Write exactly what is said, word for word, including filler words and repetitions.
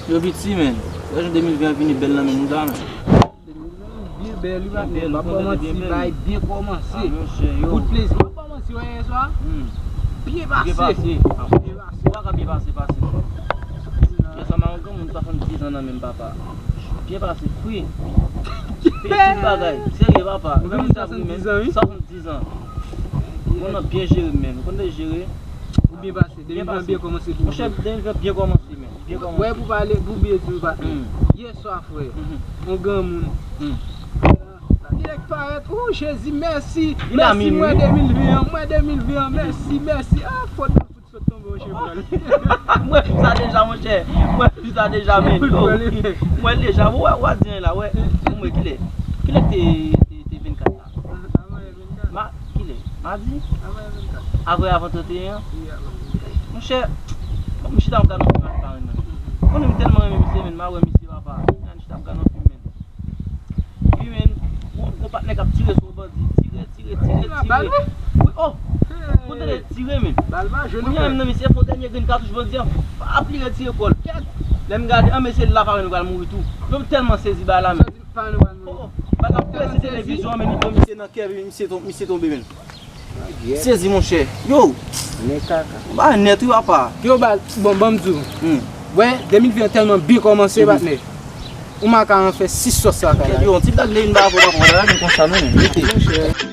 Yo piti, men. Wè jan de mil ven an vini bèl nan men nou la, men. Byen bèl, wi, patnè. M ap kòmanse, bagay byen kòmanse. Bout plezi. M ap kòmanse, wè, yè swa. Byen pase. Byen pase. Byen pase. Ou pa ka byen pase, pase. Yè swa, m a yon granmoun swasanndiz an nan men m, papa. Byen pase, fri. Tout bagay. Serye, papa. Ou gen swasanndiz an, wi. Swasanndiz an. Mwen nan byen jere, men. Ou konn de jere? Ou byen pase. Byen pase. Byen kòmanse pou ou. Monchè, de mil ven byen kòmanse, men. Byen kòmanse. Wè, pou pale, pou byen di w, patnè. Yè swa, frè. Yon granmoun. Li lèk parèt. Oh, Jezi, mèsi. Mèsi, mwen de mil ven an. Mwen de mil ven an. Mèsi, mèsi. Ah, fòt mwen fout sot tonbe yon chevwal. Mwen fè sa deja, monchè. Mwen fè sa deja, men. Mwen deja. Ou wè, ou a di anyen la, wè. Mwen kilè? Kilè te, te, te vennkat la? Ma, kilè? Madi? Apre avan tranteyen an? Monchè, m chita m gade yon fim ak parenn mwen. Konnen m tèlman renmen misye, men, m a wè misye, papa. M chita m gade yon fim, men. Wi, men, yon, yon patnè k ap tire sou yon bandi. Tire, tire, tire, tire. Wi, oh! Kote l tire, men? Kounye a menm nan, misye fè yon dènye grenn katouch bandi an, ap li retire kò l. Kèt! Lè m gade, an, mesye, la parenn nou pral mouri tou. Yo tèlman sezi ba la, men. Parenn nou pral mouri. Oh, oh. Bagay ap prese televizyon an, men li pran misye nan kè, epi misye ton-, misye tonbe, men. Sezi, monchè. Yo! Men kaka. Ba nèt, wi, papa. Yo, ba, bon, ban m di w. Wè, de mil ven an tèlman byen kòmanse, patnè. Ou maka an fè sis sòs lakay la. Yo, yon ti blag de vin ba avè w, papa, la vin konsa, non, mete. Monchè.